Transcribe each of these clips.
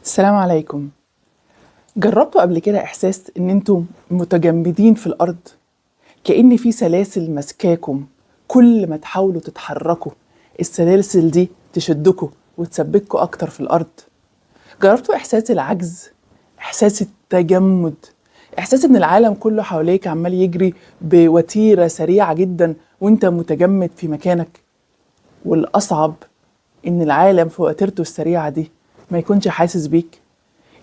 السلام عليكم. جربتوا قبل كده إحساس إن أنتم متجمدين في الأرض؟ كأن في سلاسل ماسكاكم، كل ما تحاولوا تتحركوا السلاسل دي تشدكوا وتثبتكوا أكتر في الأرض. جربتوا إحساس العجز، إحساس التجمد، إحساس إن العالم كله حواليك عمال يجري بوتيرة سريعة جدا وإنت متجمد في مكانك. والأصعب إن العالم في وتيرته السريعة دي ما يكونش حاسس بيك،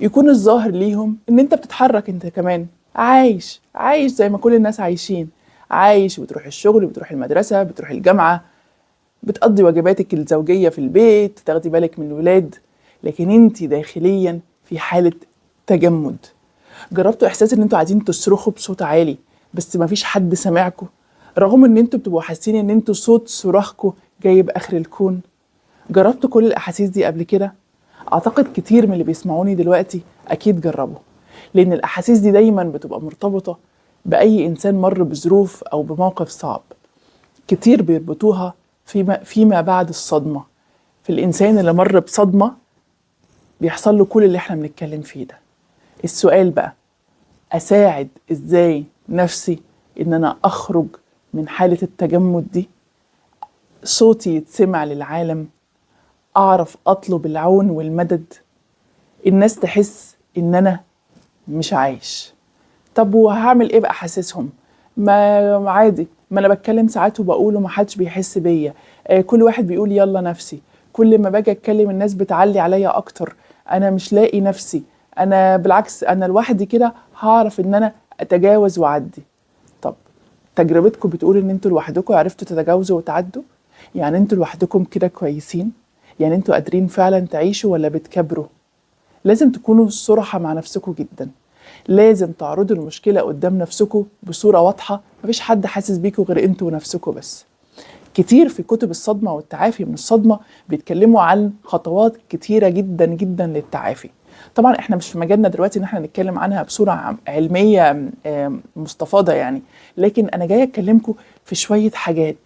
يكون الظاهر ليهم إن أنت بتتحرك، أنت كمان عايش، عايش زي ما كل الناس عايشين، عايش وبتروح الشغل، بتروح المدرسة، بتروح الجامعة، بتقضي واجباتك الزوجية في البيت، تاخدي بالك من الولاد، لكن أنت داخليا في حالة تجمد. جربتوا إحساس إن أنتوا عايزين تصرخوا بصوت عالي بس مفيش حد سامعكوا، رغم إن أنتوا بتبقوا حاسين إن أنتوا صوت صراخكوا جايب آخر الكون؟ جربتوا كل الأحاسيس دي قبل كده؟ أعتقد كتير من اللي بيسمعوني دلوقتي أكيد جربوا، لأن الأحاسيس دي دايما بتبقى مرتبطة بأي إنسان مر بظروف أو بموقف صعب. كتير بيربطوها فيما بعد الصدمة. في الإنسان اللي مر بصدمة بيحصل له كل اللي احنا بنتكلم فيه ده. السؤال بقى، أساعد إزاي نفسي إن أنا أخرج من حالة التجمد دي؟ صوتي يتسمع للعالم، أعرف أطلب العون والمدد، الناس تحس إن أنا مش عايش. طب وهعمل إيه بقى حاسسهم؟ ما عادي، ما أنا بتكلم ساعات وبقول وما حدش بيحس بيا، كل واحد بيقول يلا نفسي، كل ما باجي أتكلم الناس بتعلي عليا أكتر، أنا مش لاقي نفسي، أنا بالعكس أنا لوحدي كده هعرف إن أنا أتجاوز وأعدي. طب تجربتكم بتقول إن أنتوا لوحدكم عرفتوا تتجاوزوا وتعدوا؟ يعني أنتوا لوحدكم كده كويسين؟ يعني أنتوا قادرين فعلا تعيشوا ولا بتكبروا؟ لازم تكونوا صراحة مع نفسكم جدا، لازم تعرضوا المشكلة قدام نفسكم بصورة واضحة، مفيش حد حاسس بيكم غير انتوا ونفسكم بس. كتير في كتب الصدمة والتعافي من الصدمة بيتكلموا عن خطوات كتيرة جدا جدا للتعافي. طبعا احنا مش في مجالنا دلوقتي ان احنا نتكلم عنها بصورة علمية مستفاضة يعني، لكن انا جاية اتكلمكم في شوية حاجات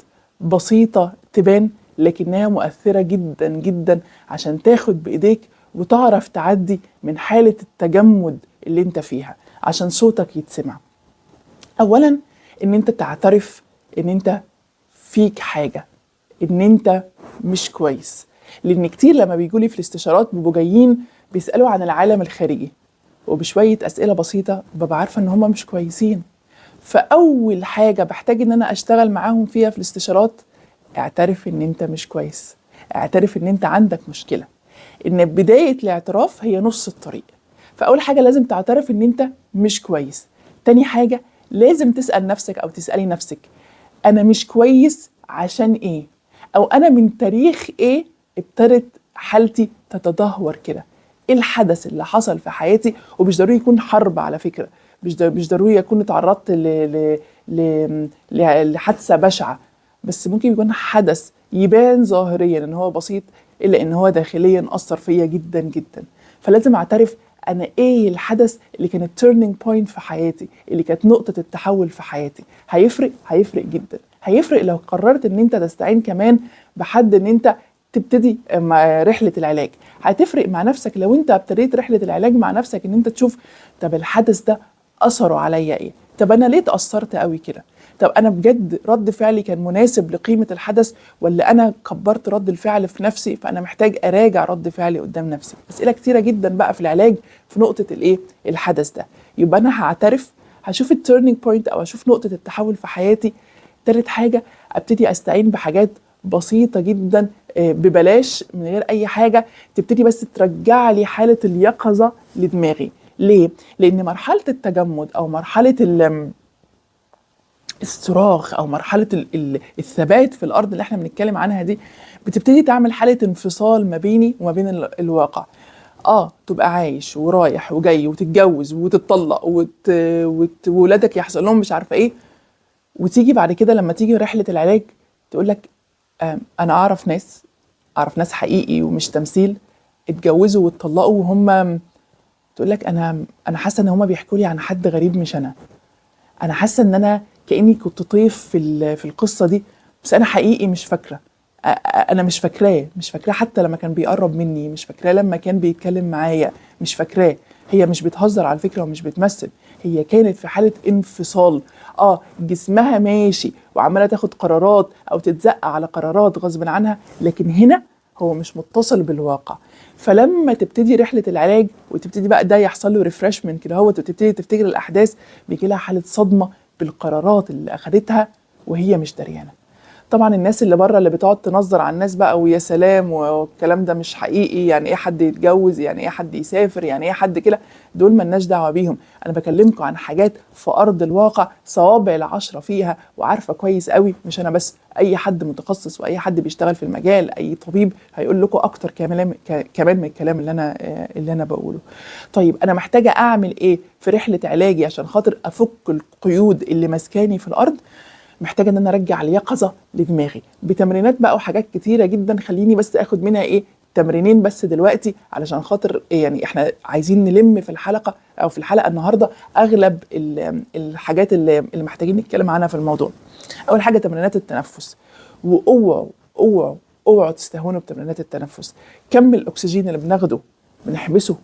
بسيطة تبان لكنها مؤثرة جدا جدا عشان تاخد بإيديك وتعرف تعدي من حالة التجمد اللي انت فيها عشان صوتك يتسمع. أولا ان انت تعترف ان انت فيك حاجة، ان انت مش كويس. لان كتير لما بيجولي في الاستشارات بيبقوا جايين بيسألوا عن العالم الخارجي، وبشوية أسئلة بسيطة ببقى عارفة ان هم مش كويسين. فأول حاجة بحتاج ان انا اشتغل معاهم فيها في الاستشارات، اعترف ان انت مش كويس، اعترف ان انت عندك مشكلة. ان بداية الاعتراف هي نص الطريق. فأول حاجة لازم تعترف ان انت مش كويس. تاني حاجة لازم تسأل نفسك او تسألي نفسك، انا مش كويس عشان ايه؟ او انا من تاريخ ايه ابتدت حالتي تتدهور كده؟ ايه الحدث اللي حصل في حياتي؟ ومش ضروري يكون حرب على فكرة، مش ضروري يكون اتعرضت لحادثة بشعة، بس ممكن يكون حدث يبان ظاهريا ان هو بسيط الا ان هو داخليا اثر فيا جدا جدا. فلازم اعترف انا ايه الحدث اللي كانت turning point في حياتي، اللي كانت نقطة التحول في حياتي. هيفرق، هيفرق جدا. هيفرق لو قررت ان انت تستعين كمان بحد ان انت تبتدي مع رحلة العلاج. هتفرق مع نفسك لو انت ابتديت رحلة العلاج مع نفسك، ان انت تشوف طب الحدث ده اثره عليا ايه، طب انا ليه اتأثرت قوي كده، طب انا بجد رد فعلي كان مناسب لقيمة الحدث ولا انا كبرت رد الفعل في نفسي، فانا محتاج اراجع رد فعلي قدام نفسي. اسئلة كتيرة جدا بقى في العلاج في نقطة الايه الحدث ده. يبقى انا هعترف، هشوف ال turning point او هشوف نقطة التحول في حياتي. تالت حاجة ابتدي استعين بحاجات بسيطة جدا، ببلاش من غير اي حاجة، تبتدي بس ترجع لي حالة اليقظة لدماغي. ليه؟ لان مرحلة التجمد او مرحلة الصراخ او مرحلة الثبات في الارض اللي احنا بنتكلم عنها دي بتبتدي تعمل حاله انفصال ما بيني وما بين الواقع. تبقى عايش ورايح وجاي وتتجوز وتتطلق وولادك يحصل لهم مش عارفه ايه، وتيجي بعد كده لما تيجي رحله العلاج تقول لك انا اعرف ناس، اعرف ناس حقيقي ومش تمثيل، اتجوزوا واتطلقوا وهم تقول لك انا حاسه ان هم بيحكوا لي عن حد غريب مش انا، انا حاسه ان انا كاني كنت طيف في القصة دي، بس انا حقيقي مش فاكره، انا مش فاكراه، مش فاكراه حتى لما كان بيقرب مني، مش فاكراه لما كان بيتكلم معايا، مش فاكراه. هي مش بتهزر على فكرة ومش بتمثل، هي كانت في حاله انفصال. جسمها ماشي وعماله تاخد قرارات او تتزق على قرارات غصب عنها، لكن هنا هو مش متصل بالواقع. فلما تبتدي رحله العلاج وتبتدي بقى ده يحصل له refreshment كده هو، وتبتدي تفتكر الاحداث، بيجي لها حاله صدمة بالقرارات اللي اخدتها وهي مش دريانه. طبعا الناس اللي بره اللي بتقعد تنظر على الناس بقى ويا سلام والكلام ده مش حقيقي، يعني ايه حد يتجوز، يعني ايه حد يسافر، يعني ايه حد كده، دول ملناش دعوه بيهم. انا بكلمكم عن حاجات في ارض الواقع صوابع العشرة فيها، وعارفه كويس قوي، مش انا بس، اي حد متخصص واي حد بيشتغل في المجال، اي طبيب هيقول لكم اكتر كمان من الكلام اللي انا بقوله. طيب انا محتاجه اعمل ايه في رحله علاجي عشان خاطر افك القيود اللي ماسكاني في الارض؟ محتاجه ان انا ارجع اليقظة لدماغي بتمرينات بقى وحاجات كتيرة جدا. خليني بس اخد منها ايه، تمرينين بس دلوقتي علشان خاطر يعني احنا عايزين نلم في الحلقة او في الحلقة النهارده اغلب الحاجات اللي محتاجين نتكلم عنها في الموضوع. اول حاجة تمرينات التنفس، واوعوا اوعوا اوعوا تستهونوا بتمرينات التنفس. كم الاكسجين اللي بناخده بنحبسه،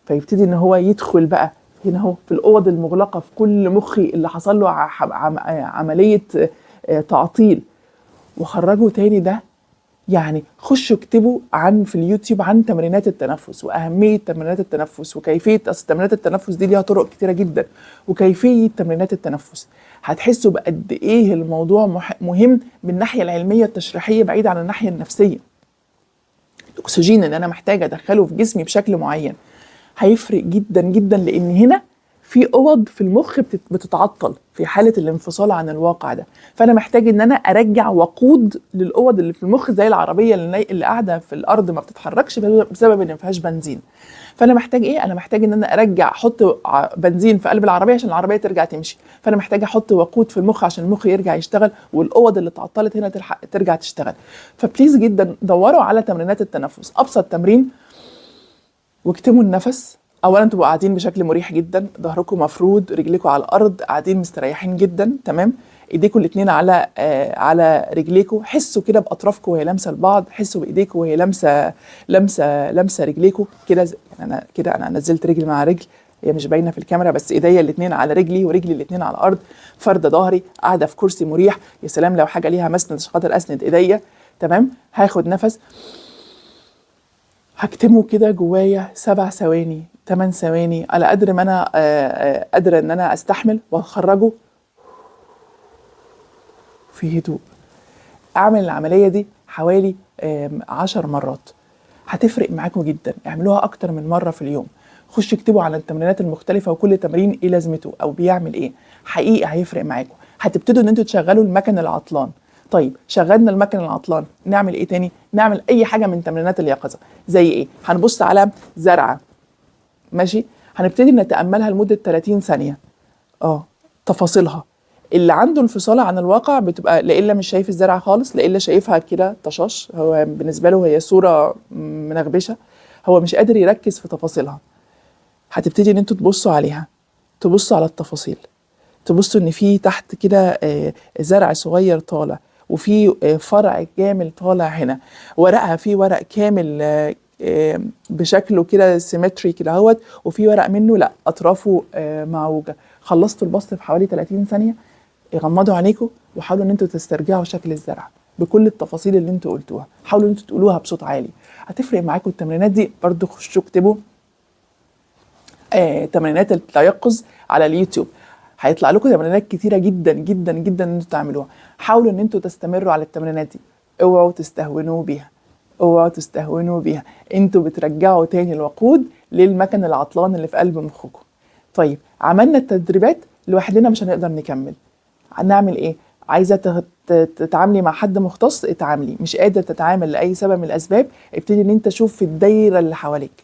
فيبتدي ان هو يدخل بقى هنا اهو في الاوض المغلقة في كل مخي اللي حصل له عملية تعطيل، وخرجه تاني. ده يعني خشوا اكتبوا عن في اليوتيوب عن تمرينات التنفس واهمية تمرينات التنفس وكيفية، اصل تمرينات التنفس دي ليها طرق كتيرة جدا، وكيفية تمرينات التنفس. هتحسوا بقد ايه الموضوع مهم من الناحية العلمية التشريحيه بعيد عن الناحية النفسية. الاكسجين اللي انا محتاجه ادخله في جسمي بشكل معين هيفرق جدا جدا، لان هنا في اوض في المخ بتتعطل في حاله الانفصال عن الواقع ده. فانا محتاج ان انا ارجع وقود للاوض اللي في المخ، زي العربية اللي قاعدة في الارض ما بتتحركش بسبب ان ما فيهاش بنزين. فانا محتاج ايه؟ انا محتاج ان انا ارجع احط بنزين في قلب العربية عشان العربية ترجع تمشي. فانا محتاج احط وقود في المخ عشان المخ يرجع يشتغل، والاوض اللي اتعطلت هنا ترجع تشتغل. ف please جدا دوروا على تمرينات التنفس. ابسط تمرين، واكتموا النفس. اولا تبقوا قاعدين بشكل مريح جدا، ظهركم مفرود، رجليكم على الارض، قاعدين مستريحين جدا، تمام؟ ايديكم الاثنين على على رجليكم، حسوا كده باطرافكم وهي لامسه لبعض، حسوا بايديكم وهي لامسه لامسه لامسه رجليكم كده. يعني انا كده انا نزلت رجل مع رجل، هي مش باينة في الكاميرا، بس ايديا الاثنين على رجلي ورجلي الاثنين على الارض، فرده ظهري، قاعدة في كرسي مريح. يا سلام لو حاجة ليها مسند عشان خاطر اسند ايديا، تمام؟ هاخد نفس، هكتمه كده جوايا 7 ثواني 8 ثواني على قدر ما انا قادرة ان انا استحمل، واخرجه في هدوء. اعمل العملية دي حوالي 10 مرات، هتفرق معاكم جدا. اعملوها اكتر من مرة في اليوم. خشوا اكتبوا على التمرينات المختلفة وكل تمرين ايه لازمته او بيعمل ايه، حقيقي هيفرق معاكم. هتبتدوا ان انتوا تشغلوا المكن العطلان. طيب شغلنا المكن العطلان، نعمل ايه تاني؟ نعمل اي حاجة من تمرينات اليقظة. زي ايه؟ هنبص على زرعه، ماشي؟ هنبتدي نتاملها لمدة 30 ثانية، تفاصيلها. اللي عنده انفصال عن الواقع بتبقى لا الا مش شايف الزرعه خالص، لا الا شايفها كده طشاش، هو بالنسبة له هي صوره منغبشه، هو مش قادر يركز في تفاصيلها. هتبتدي ان انتوا تبصوا عليها، تبصوا على التفاصيل، تبصوا ان في تحت كده زرع صغير طالع، وفي فرع كامل طالع هنا، ورقها في ورق كامل بشكله كده symmetry كده اهوت، وفي ورق منه لا اطرافه معوجة. خلصتوا البص في حوالي 30 ثانية، غمضوا عينيكم وحاولوا ان انتوا تسترجعوا شكل الزرع بكل التفاصيل اللي انتوا قلتوها، حاولوا ان انتوا تقولوها بصوت عالي، هتفرق معاكم التمرينات دي. برضو خشوا اكتبوا تمرينات التيقظ على اليوتيوب، هيطلع لكم تمرينات كتيرة جدا جدا جدا ان انتوا تعملوها. حاولوا ان انتوا تستمروا على التمرينات دي، اوعوا تستهونوا بيها، اوعوا تستهونوا بيها. انتوا بترجعوا تاني الوقود للمكن العطلان اللي في قلب مخكم. طيب عملنا التدريبات لوحدنا مش هنقدر نكمل، هنعمل ايه؟ عايزه تتعاملي مع حد مختص اتعاملي، مش قادر تتعامل لاي سبب من الاسباب ابتدي ان انت تشوف في الدايرة اللي حواليك،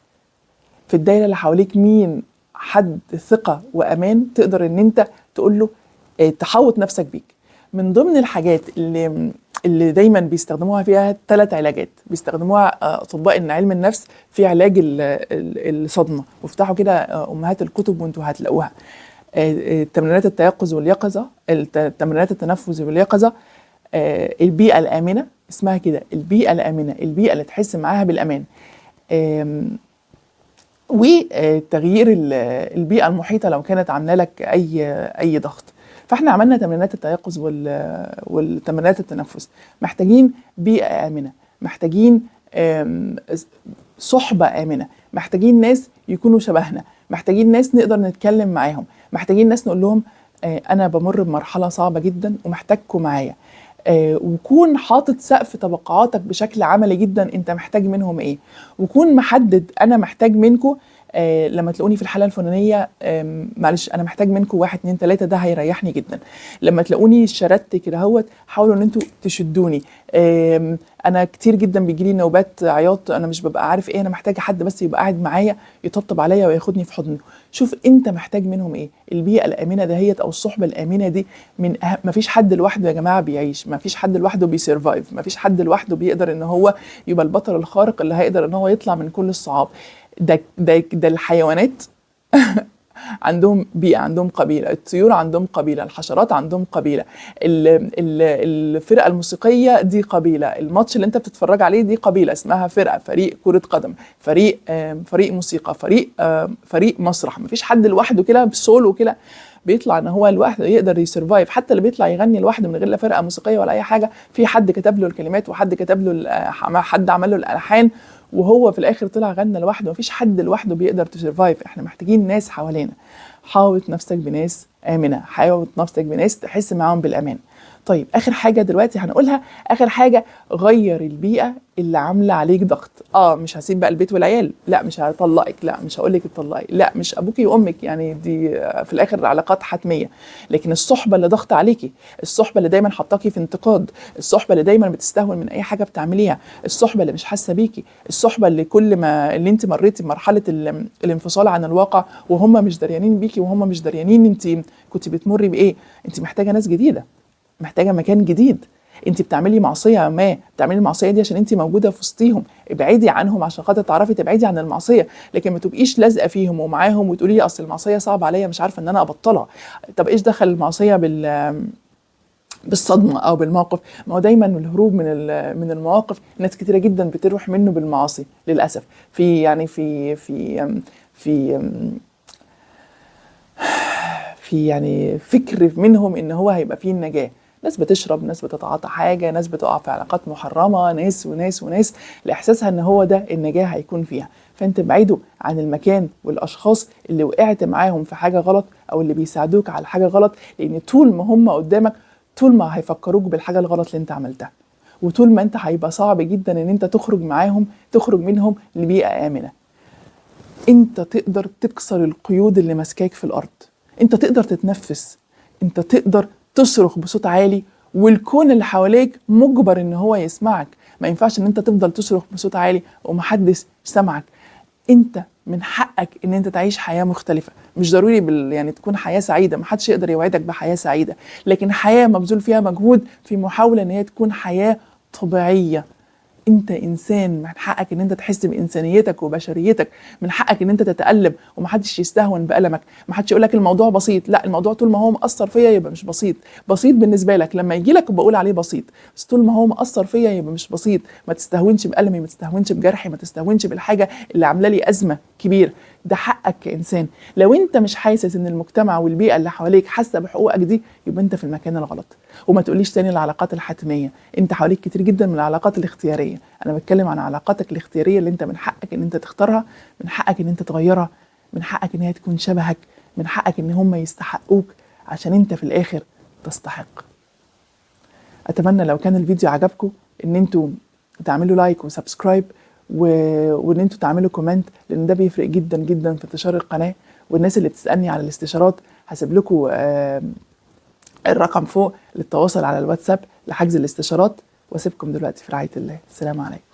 في الدايرة اللي حواليك مين حد ثقة وامان تقدر ان انت تقول له تحوط نفسك بيك. من ضمن الحاجات اللي دايما بيستخدموها فيها 3 علاجات بيستخدموها اطباء علم النفس في علاج الصدمة، وافتحوا كده امهات الكتب وانتوا هتلاقوها. تمرينات التيقظ واليقظه، تمرينات التنفس واليقظه، البيئة الامنة. اسمها كده البيئة الامنه، البيئة اللي تحس معاها بالامان. وتغيير البيئة المحيطة لو كانت عامله لك اي ضغط. فاحنا عملنا تمرينات التيقظ والتمرينات التنفس. محتاجين بيئة امنه، محتاجين صحبه امنه، محتاجين ناس يكونوا شبهنا، محتاجين ناس نقدر نتكلم معاهم، محتاجين ناس نقول لهم انا بمر بمرحلة صعبة جدا ومحتاجكم معايا. وكون حاطط سقف توقعاتك بشكل عملي جدا، انت محتاج منهم ايه، وكون محدد انا محتاج منكم لما تلاقوني في الحالة الفلانية، معلش انا محتاج منكم 1 2 3، ده هيريحني جدا. لما تلاقوني شردت كده اهوت، حاولوا ان انتوا تشدوني. انا كتير جدا بيجي لي نوبات عياط، انا مش ببقى عارف ايه، انا محتاجه حد بس يبقى قاعد معايا يطبطب عليا وياخدني في حضنه. شوف انت محتاج منهم ايه. البيئة الامنة دهيت او الصحبة الامنة دي من مفيش حد لوحده يا جماعة بيعيش، مفيش حد لوحده بي survive، مفيش حد لوحده بيقدر ان هو يبقى البطل الخارق اللي هيقدر ان هو يطلع من كل الصعاب. ده ده ده الحيوانات عندهم بيئة، عندهم قبيلة، الطيور عندهم قبيلة، الحشرات عندهم قبيلة، الفرقة الموسيقية دي قبيلة، الماتش اللي انت بتتفرج عليه دي قبيلة اسمها فرقة، فريق كرة قدم، فريق موسيقى، فريق مسرح. مفيش حد لوحده كده بسولو كده بيطلع ان هو لوحده يقدر ي survive. حتى اللي بيطلع يغني لوحده من غير لا فرقة موسيقية ولا اي حاجة، في حد كتب له الكلمات وحد كتب له حد عمل له الالحان، وهو في الاخر طلع غنى لوحده. مفيش حد لوحده بيقدر ت survive، احنا محتاجين ناس حوالينا. حاوط نفسك بناس آمنة، حاوط نفسك بناس تحس معاهم بالأمان. طيب آخر حاجة دلوقتي هنقولها، آخر حاجة، غير البيئة اللي عاملة عليك ضغط. مش هسيب بقى البيت والعيال، لا مش هطلقك، لا مش هقولك اتطلقي، لا مش أبوكي وأمك، يعني دي في الآخر علاقات حتمية. لكن الصحبة اللي ضغط عليكي، الصحبة اللي دايما حطاكي في انتقاد، الصحبة اللي دايما بتستهون من أي حاجة بتعمليها، الصحبة اللي مش حاسة بيكي، الصحبة اللي كل ما اللي انت مريتي بمرحلة الانفصال عن الواقع وهم مش دريانين بيكي وهم مش دريانين انت كنت بتمري بإيه. انت محتاجة ناس جديدة، محتاجة مكان جديد. انت بتعملي معصية، ما بتعملي المعصية دي عشان انت موجودة في وسطيهم، ابعدي عنهم عشان خاطر تعرفي تبعدي عن المعصية، لكن ما تبقيش لازقة فيهم ومعاهم وتقولي لي اصل المعصية صعبة عليا مش عارفة ان انا ابطلها. طب ايش دخل المعصية بالصدمة او بالموقف؟ ما هو دايما الهروب من المواقف ناس كتيرة جدا بتروح منه بالمعاصي للأسف. في يعني في في في في يعني فكر منهم ان هو هيبقى فيه النجاة. ناس بتشرب، ناس بتتعاطى حاجة، ناس بتقع في علاقات محرمة، ناس وناس وناس لإحساسها ان هو ده النجاة هيكون فيها. فانت ابعدوا عن المكان والأشخاص اللي وقعت معاهم في حاجة غلط أو اللي بيساعدوك على حاجة غلط، لأن طول ما هم قدامك طول ما هيفكروك بالحاجة الغلط اللي انت عملتها، وطول ما انت هيبقى صعب جدا ان انت تخرج معاهم، تخرج منهم لبيئة آمنة. انت تقدر تكسر القيود اللي ماسكاك في الأرض، انت تقدر تتنفس، انت تقدر تصرخ بصوت عالي والكون اللي حواليك مجبر ان هو يسمعك. ما ينفعش ان انت تفضل تصرخ بصوت عالي ومحدش سمعك. انت من حقك ان انت تعيش حياة مختلفة، مش ضروري يعني تكون حياة سعيدة، محدش يقدر يوعدك بحياة سعيدة، لكن حياة مبذول فيها مجهود في محاولة ان هي تكون حياة طبيعية. انت انسان، من حقك ان انت تحس بانسانيتك وبشريتك، من حقك ان انت تتألم ومحدش يستهون بألمك، محدش يقولك الموضوع بسيط، لا الموضوع طول ما هو مأثر فيا يبقى مش بسيط. بسيط بالنسبة لك لما يجي لك بقول عليه بسيط، بس طول ما هو مأثر فيا يبقى مش بسيط. ما تستهونش بألمي، ما تستهونش بجرحي، ما تستهونش بالحاجة اللي عاملة لي أزمة كبيرة. ده حقك كإنسان. لو انت مش حاسس ان المجتمع والبيئة اللي حواليك حاسة بحقوقك دي، يبقى انت في المكان الغلط. وما تقوليش تاني العلاقات الحتمية، انت حواليك كتير جدا من العلاقات الاختيارية. انا بتكلم عن علاقاتك الاختيارية اللي انت من حقك ان انت تختارها، من حقك ان انت تغيرها، من حقك ان هي تكون شبهك، من حقك ان هم يستحقوك، عشان انت في الاخر تستحق. اتمنى لو كان الفيديو عجبكم ان انتوا تعملوا like و subscribe وان انتوا تعملوا comment، لان ده بيفرق جدا جدا في انتشار القناة. والناس اللي بتسألني على الاستشارات هسيب لكم الرقم فوق للتواصل على الواتساب لحجز الاستشارات. واسيبكم دلوقتي في رعاية الله. السلام عليكم.